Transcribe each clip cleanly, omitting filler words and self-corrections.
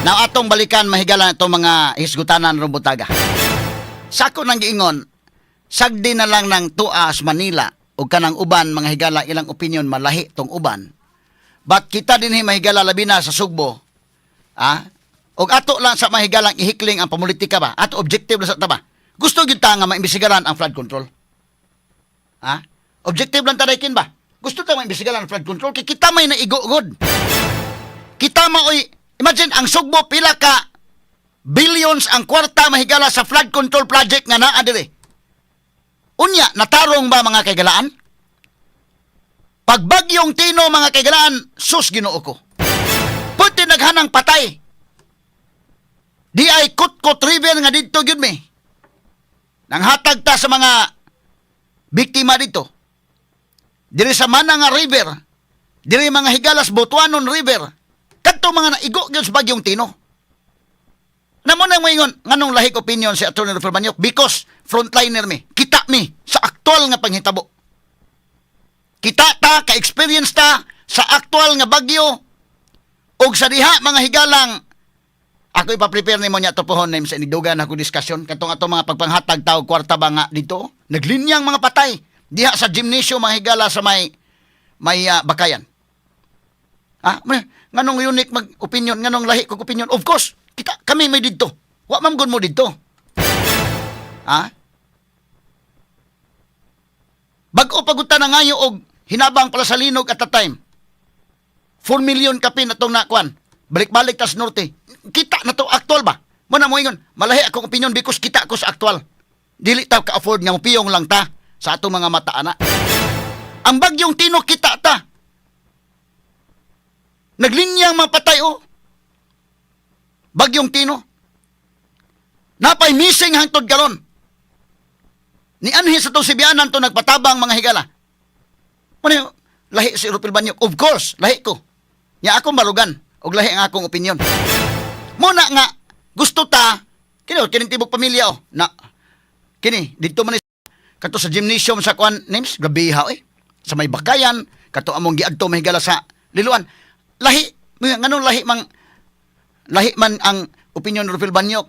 Now atong balikan, mahigala, itong mga hisgutanan rong buntaga. Sa ako nang giingon, sagdi na lang ng tuas Manila o kanang uban, mga higala, ilang opinion malahi tong uban. But kita din, mahigala, labi na sa Sugbo. Ah? Og ato lang sa mahigalang ihikling ang pamulitika ba? Ato objective lang sa ta ba? Gusto gyud ta nga maimbestigaran ang flood control. Ha? Objective lang ta kin ba? Gusto ta maimbestigaran ang flood control kay kita may naigo gud. Kita maoy, imagine ang Sugbo, pila ka billions ang kwarta, mahigala, sa flood control project nga naa diri. Unya, natarong ba, mga kaigalaan? Pagbagyong Tino, mga kaigalaan, sus, Ginoo ko. Pwede naghanang patay. Di ay Kutkot River nga didto gyud mi. Nanghatag ta sa mga biktima dito. Diri sa Mana nga River, diri, mga higalas, Butuanon River, kadto mga naigo gyud sa bagyong Tino. Namo nang moingon nganong lahi opinion si Atty. Rufil Banyok, because frontliner mi. Kita mi sa aktual nga panghitabo. Kita ta, ka-experience ta sa aktual nga bagyo og sa diha, mga higalang, ako ipa-prepare nimo niya to pohon name sa inigdugan ako discussion katong ato mga pagpanghatag tao kwarta ba nga dito naglinyang mga patay diha sa gymnasium, mga higala, sa may Bakayan. Ah, nganong unique mag opinion, nganong lahi kog opinion? Of course, kita kami may didto. Wa man gud mo didto. Ah? Bag-o pagud ta nangayo og hinabang pala sa linog at the time. 4 million kapin atong nakuan. Balik-balik tas norte. Kita na to actual ba? Mo na mo ingon, malahi akong opinion because kita ko sa actual. Dili ta ka-afford nga mopiyong lang ta sa atong mga mata ana. Ang bagyong Tino, kita ta. Naglinyang mga patay oh. Bagyong Tino. Napay missing hangtod karon. Ni anhi sa tong Sibianan to nagpatabang, mga higala. Ano lahi si Rupil Banyok? Of course, lahi ko. Nya akong barugan og lahi ang akong opinion. Muna nga gusto ta kini kining tibok pamilya oh na kini didto man ni kato sa gymnasium sa kuan names, grabeha eh. Sa may Bakayan kato among giadto, mahigala, sa Liloan. Lahi nganong lahi man ang opinion ni Rufil Banyok.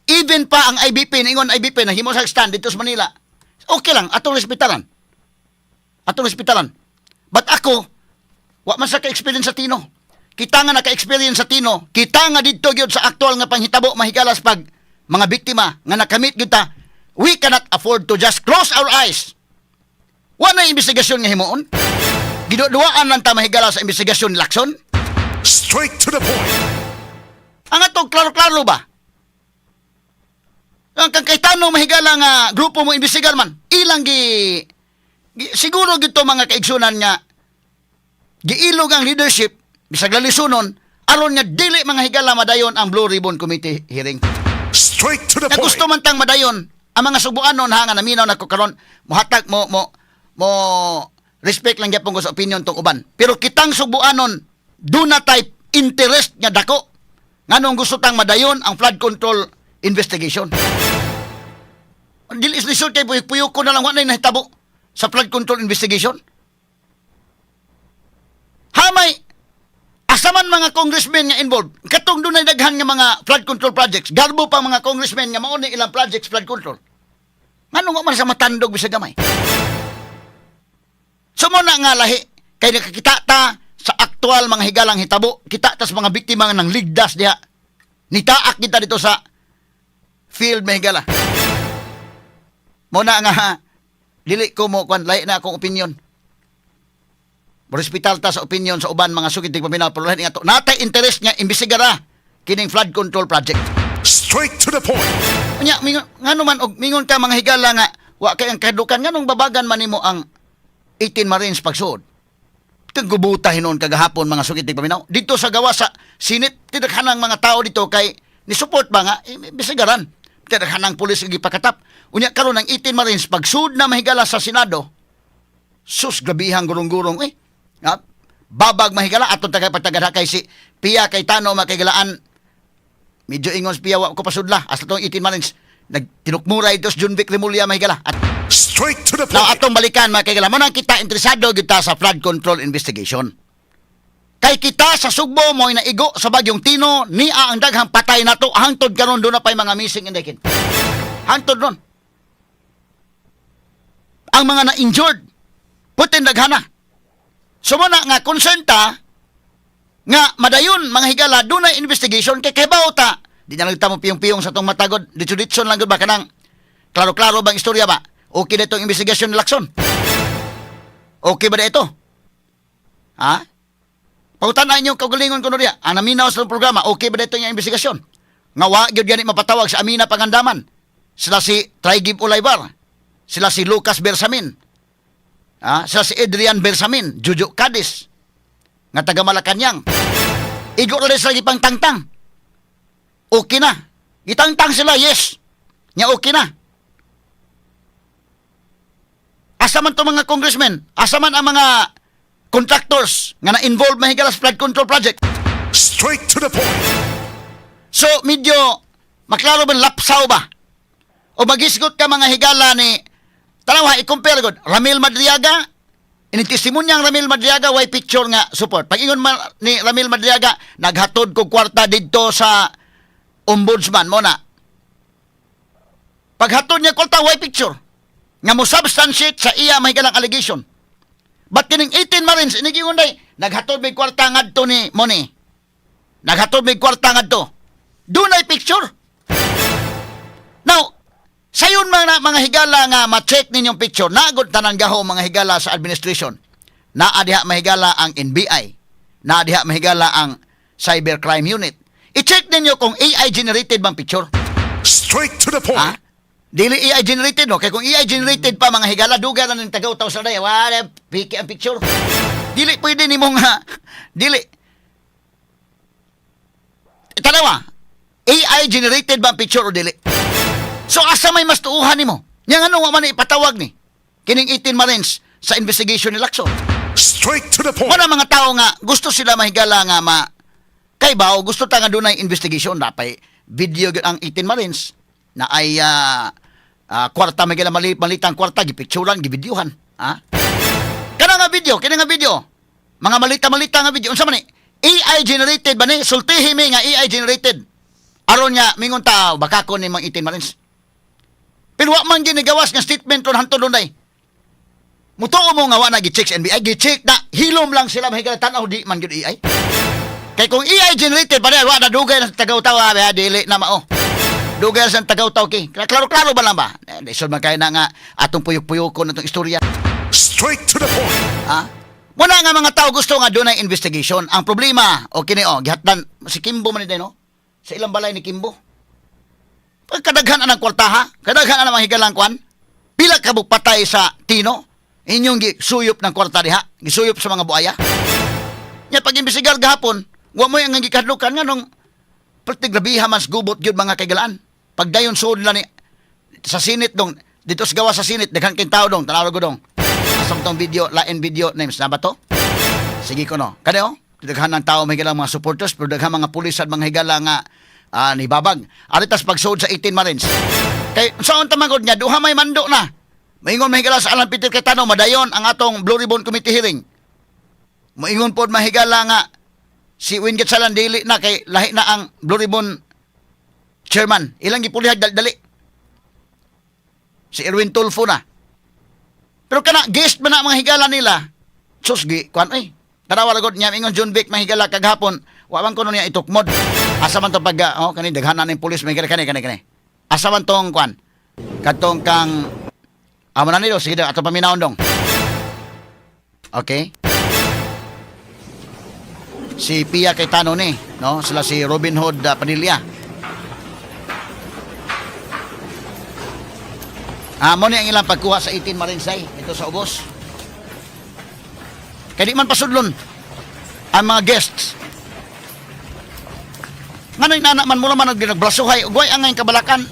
Even pa ang IBP, ningon IBP nahimo sa stand dito sa Manila. Okay lang, atong respetaran. Atong respetaran. But ako, wa man sa ka-experience sa Tino. Kita nga naka-experience sa Tino, kita nga didto gyud sa aktual nga panghitabo, mahigalas, pag mga biktima nga nakamit gyud ta, we cannot afford to just close our eyes. Wa na investigasyon nga himuon. Giduduaan lang ta, mahigala, sa investigasyon ni Lacson. Straight to the point. Ang atong klaro-klaro ba? Ang kang Cayetano, mahigala, nga grupo mo imbestigar man, ilang gi siguro gito, mga kaigsunan, nga giilog ang leadership bisag lalisunon aron nga dili, mga higala, madayon ang Blue Ribbon Committee hearing. Straight to the Na point. gusto man tang madayon ang mga Subuanon ha nga naminaw nako karon, mohatag mo mo mo respect lang gyapon ko sa opinion tong uban. Pero kitang Subuanon do na type interest nga dako nganong gusto tang madayon ang flood control investigation. Dili is lisod kay puyok-puyok ko na lang, wa na nahitabo sa flood control investigation. Hamay asa man mga congressmen nga involved katong dunay daghan nga mga flood control projects, garbo pa mga congressmen nga mao ni ilang projects flood control, nganong wa man sa matandog bisag gamay? So mo na nga lahi kay nakakita ta sa aktual, mga higalang hitabo, kita ta sa mga biktima nga nang ligdas diha, nitaak kita dito sa field, mga higala. Mo na nga dili ko mo kwan, lahi na akong opinion. Respetar ta sa opinion sa uban, mga sukid tigpaminaw, pero lahi nga to. Natay interest nga imbestigara kining flood control project. Straight to the point. Unya mingon ngano man og mingon ka, mga higala, nga wa kay ang kadukan, nganong babagan man nimo ang 18 Marines pagsuod? Kag gubuta hinuon kagahapon, mga sukid tigpaminaw. Dito sa gawa sa Senate, tidaghanang mga tao dito kay ni support ba nga imbestigaran. Tidaghanang pulis nga gipakatap. Unya karon ang 18 Marines pagsuod na, mahigala, sa Senado. Sus, grabihang gurong-gurong eh. Nga, babag, mahigala, atong tagay pagtagada kay si Pia Cayetano, makigalaan. Medyo ingon si Pia, wa ko pasudla. Hasta tong 18 Marines nagtinukmura ito si John Vic Remulla, mahigala. At Straight to the now point. Atong balikan, mga kaigala. Mo nang kita interesado gyud ta sa flood control investigation. Kay kita sa Sugbo mo'y naigo sa bagyong Tino, niya ang daghang patay nato hangtod karon doon na pa'y mga missing and dead. Hangtod ron. Ang mga na-injured, putin daghana. So mao na nga concern ta nga madayon, mga higala, dunay investigation kay kahibaw ta. Di na lang ta mo piyong-piyong sa tong matagod, ditso-ditson lang gud ba, kanang klaro-klaro bang istorya ba? Okay na itong investigasyon ni Lacson? Okay ba na ito? Ha? Pangutan-a inyong kaugalingon kuno diya. Ang naminaw sa programa, okay ba dito yung investigasyon? Nga wa gyud gani mapatawag sa amina pangandaman. Sila si Trygve Olaivar. Sila si Lucas Bersamin. Ha? Sila si Adrian Bersamin, Juju Cadiz. Nga taga Malacañang. Igo na rin sila gipang tangtang. Okay na. Gitangtang sila, yes. Nya okay na. Asa man to mga congressmen? Asa man ang mga contractors nga na-involved, mahigala, sa flood control project? Straight to the point. So, medyo maklaro ba, lapsaw ba? O magisgot ka, mga higala, ni tanawa, i-compare god Ramil Madriaga, ini testimonya ang Ramil Madriaga, way picture nga support. Pag ingon man ni Ramil Madriaga, "Naghatod ko kwarta didto sa ombudsman mo na." Paghatod niya kwarta, way picture nga mo substantiate sa iya may galang allegation. But kining 18 Marines, inigingon day, "Naghatod may kwarta ngadto ni Moni. Naghatod may kwarta ngadto." Dunay picture. Now, sayon mga higala nga ma-check ninyong picture, naagod tanan gaho, mga higala, sa administration. Naa diha, mahigala, ang NBI. Naa diha, mahigala, ang Cybercrime Unit. I-check ninyo kung AI generated bang picture. Straight to the point. Ha? Dili AI generated, no? Kay kung AI generated pa, mga higala, dugay na ning tagaw-taw sa day. Wala, piki ang picture. Dili pwede nimo nga dili. Tanawa, AI generated ba ang picture o dili? So asa may mas tuuhan nimo? Nya ngano wa man ipatawag ni kining 18 Marines sa investigation ni Lacson? Straight to the point. Wala mga tao nga gusto sila, mahigala, nga ma kay ba o gusto ta nga dunay investigation napay video gyud ang 18 Marines na ay kwarta may mali malitang kwarta, gipicturan, givideohan, ha? Kana nga video, kini nga video, mga malita-malita nga video, unsa man ni? AI generated ba ni? Sultihi mi nga AI generated aron nga mingon ta baka ko ni mga 18 Marines, pero wa man ginigawas nga statement ron hantod dunay. Mutuo mo nga wa na gi-check sa NBI, gi-check na, hilom lang sila, mahigala, tan-aw, di man gyud AI. Kay kung AI generated pa wa na dugay na sa tagaw-taw, ah, dili na mao. Dugay na sa tagaw-taw ki. Klaro-klaro ba lang ba? Eh, lisod man kay na nga atong puyok-puyokon atong istorya. Straight to the point. Ha? Muna nga mga tao gusto nga dunay investigation. Ang problema, o kini o, gihatdan si Kimbo man ni, no? Sa ilang balay ni Kimbo. Pagkadaghan ang kwarta, ha? Kadaghan ang mga higalang kwan. Pila ka patay sa Tino? Inyong gisuyop ng kwarta diha, gisuyop sa mga buaya. Nya pag imbestigar gahapon, wa mo ang gikadlukan nga nung perti grabiha mas gubot gyud, mga kaigalaan. Pagdayon suod lang ni sa Senate dong, dito sa gawa sa Senate, daghan kay tao dong, tanaw ko dong. Asam tong video, lain video names na ba to? Sige ko no. Kani oh, daghan ng tao, may mga supporters, pero daghan mga pulis at mga higala nga nibabag. Aritas pagsuod sa 18 Marines. Kay saan tamangod niya, duha may mando na. Maingon, mahigala, sa Alan Peter Cayetano, madayon ang atong Blue Ribbon Committee hearing. Moingon pod, mahigala, nga si Win Gatchalian dili na kay lahi na ang Blue Ribbon chairman. Ilang gipulihag dali. Si Erwin Tulfo na. Pero kana guest man na, mga higala, nila. Sus gi kuan ay. Tanawa ra gud niya ingon John Vic, mahigala, kagahapon. Wa man kuno niya itukmod. Asa man to pag oh kani daghan na ning pulis, mahigala, kani kani kani. Asa man tong kuan? Katong kang amo na nilo, sige daw ato paminawon dong. Okay. Si Pia Cayetano ni, no? Sila si Robin Hood Padilla. Ah, mo ni ang ilang pagkuha sa 18 Marines ay ito sa ubos. Kaya di man pasudlon ang mga guests. Nga nang nana man mo naman nagblasuhay, ugway ang ngayong kabalakan.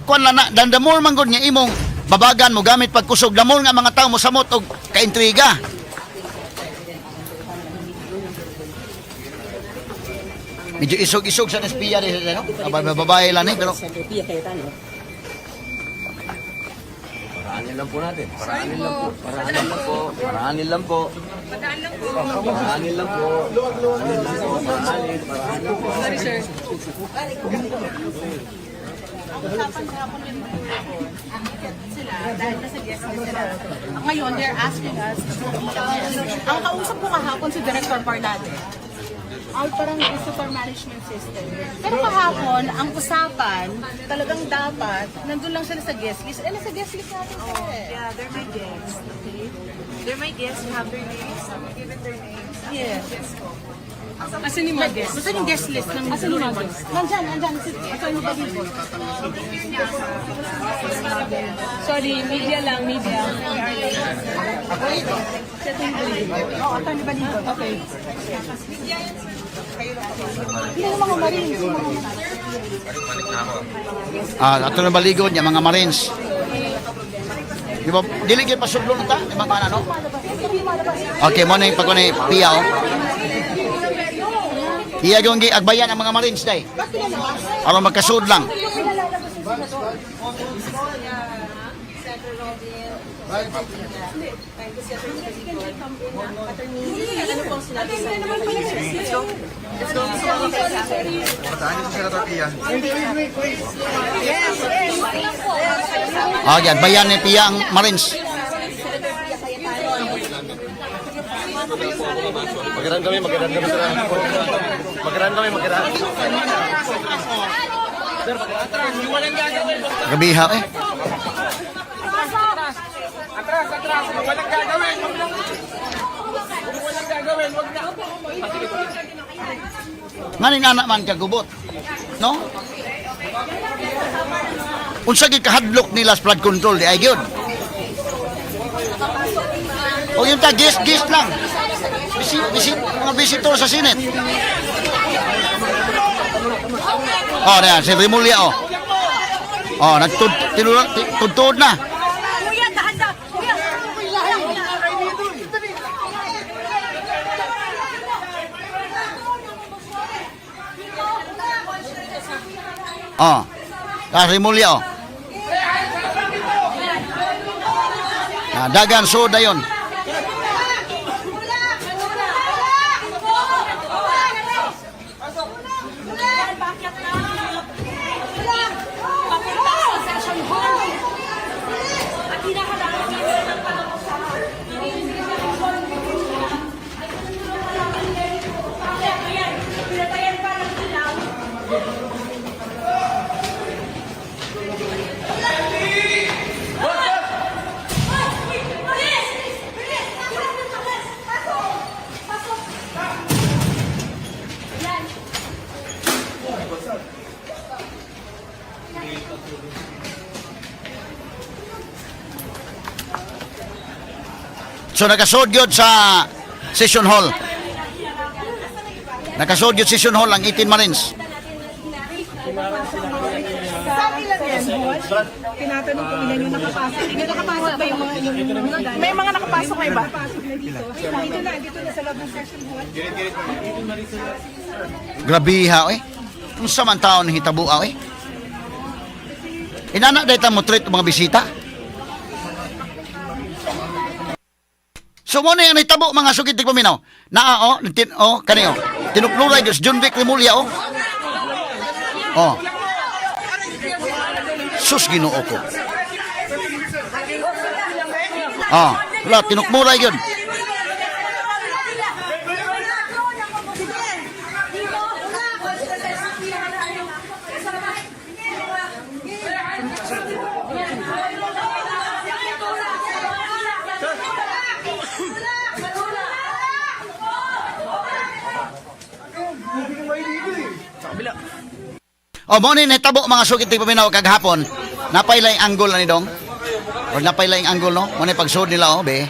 Kuan lang na, dan the more man gud nga imong babagan mo gamit pagkusog, the more nga mga tao mo samot og kaintriga. Medyo isog-isog sa espiya rin, no? Babae lang eh, pero Sa Pia Cayetano. Paraanin lang po natin. Paraanin lang po. Paraanin lang po. Paraanin lang po. Paraanin lang po. Paraanin lang po. Paraanin. Paraanin lang po. Sorry, sir. Ang usapan kahapon yung aakyat sila dahil nasa guest list sila. Ngayon, they're asking us to be a guest. Ang kausap ko kahapon si Director Parlade. Ay, parang visitor management system. Pero kahapon, ang usapan, talagang dapat, nandun lang sila sa guest list. Eh, nasa guest list natin sila eh. Yeah, they're my guests. Okay? They're my guests. You have their names. I'm given their names. Yes. Guests ko. Asan yung mga guest? Asan yung guest list ng Asan yung mga guest? Nandyan, nandyan. Asan yung mga guest? Sorry, media lang, media. Oo, attorney Baligod. Okay. Hindi yung mga Marines. Yung mga Ah, ato na baligod niya mga Marines. Di ba, dili gyud pasudlon ta, di ba kana no? Okay, mo na yung pag ni Pia oh. Iya gyud gi agbayan ang mga Marines day. Aron magkasud lang. Senator Robin. Thank you, Senator Baligod. Attorney, ano pong sinabi sa inyo? Let's go. Let's go. Ah, yan, bayan ni Pia ang Marines. Magiraan kami, magiraan kami, sir. Magiraan kami, magiraan. Gabiha eh. Atras, atras! Walang gagawin! Wag lang! Walang gagawin! Wag na! Nganing anak man kagubot. No? Unsa gyud kahadlok nila sa flood control di ay gyud. O yung ta guest guest lang. Visit, visit, mga visitor sa Senate. Oh, na si Remulla oh. Oh, nagtud tinudtod na. Kuya, dahan-dahan. Kuya, Oh. Ah, Remulla oh. Ah, dagan soda yon. Papunta sa session hall. At hinahalangan nila ng Ayan, pinatayan pa ng ilaw. Bilis! Bilis! Pasok! Pasok! Yan. So nakasod yun sa session hall. Nakasod yun session hall ang 18 Marines. Saan ilan yan? Tinatanong kung ilan yung nakapasok. Yung nakapasok ba yung mga yung May mga nakapasok na iba. nakapasok na dito? Dito na sa loob ng session hall. Grabiha eh. Unsa man taon hitabo eh. Inana day ta mo treat ang mga bisita. So mo na yung nahitabo mga sugid paminaw. Naa oh, tin oh kani oh. Tinukluray gyud si John Vic Remulla oh. Oh. Sus Ginoo ko. Oh, wala tinukmuray gyud. O mo ni nahitabo mga sugid paminaw kagahapon. Napailay angle na ni dong. O napailay angle no. Mo ni pagsud nila oh be.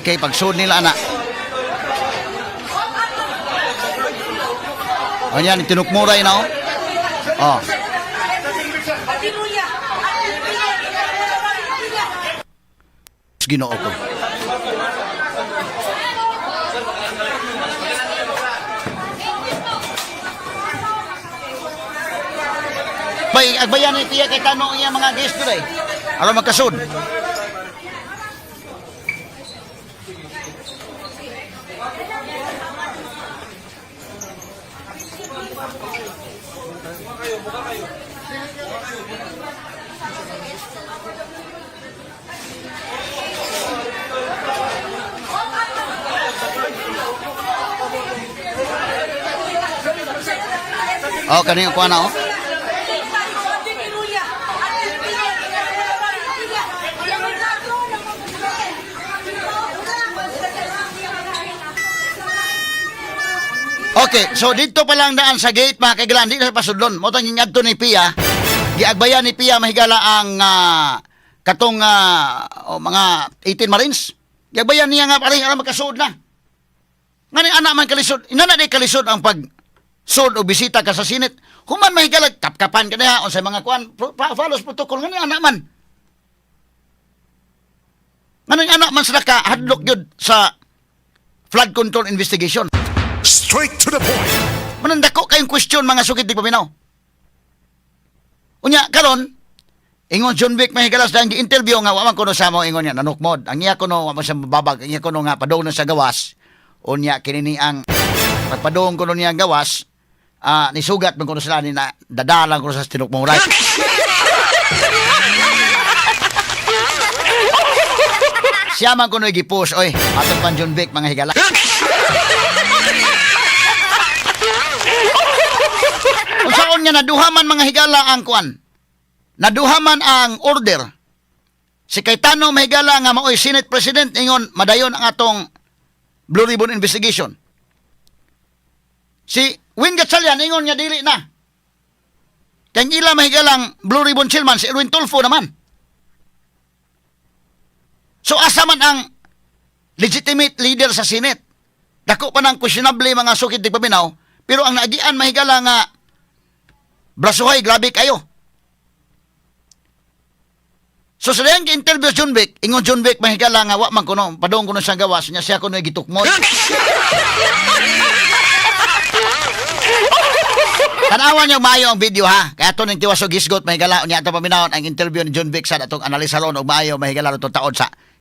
Okay, pagsud nila ana. O yan, tinukmuray na oh. Oh. Ginoo ko. Agbay, agbayan ni Pia kay tanong iya mga guest today. Aron magkasud. Oh, kaniyang kuha na oh. Okay, so dito pa lang daan sa gate mga kaigalan, di na sa pasudlon. Mo tang adto ni Pia. Giagbayan ni Pia mahigala ang katong oh, mga 18 Marines. Giagbayan niya nga pare aron makasuod na. Ngani anak man kalisod, inana di kalisod ang pag sud o bisita ka sa Senate. Human mahigala kapkapan ka niya unsay mga kuan, follows protocol ngani anak man. Ngani anak man sila ka hadlok gyud sa flood control investigation. Straight to the point. Manandako kayong question mga sukit di paminaw. Unya karon ingon John Wick mahigalas dahil gi-interview nga wa man kuno sa mo ingon niya nanukmod. Ang iya kuno wa man siya mababag, ang iya kuno nga padung na sa gawas. Unya kini ni ang pagpadung kuno niya ang gawas, nisugat man kuno sila ni na dadalang kuno sa tinukmong right. Siya man kuno gipush oy atong pan John Wick mga higala. Unsaon nga naduhaman mga higala ang kuan? Naduhaman ang order. Si Cayetano mahigala nga maoy Senate President ingon madayon ang atong Blue Ribbon investigation. Si Win Gatchalian ingon nga dili na. Kay ang ila mahigalang Blue Ribbon chairman si Erwin Tulfo naman. So asa man ang legitimate leader sa Senate? Dako pa ng questionable mga sukid di paminaw, pero ang naagian mahigala nga brasuhay, grabe kayo. So sa dayang interview John Vic, ingon John Vic mahigala nga wa man kuno, padung kuno siyang gawas niya siya kuno gitukmod. Tanawan niyo maayo ang video ha. Kaya ato ning tiwas og hisgot mahigala unya ato paminawon ang interview ni John Vic sa atong analisa ron og maayo mahigala ron taod sa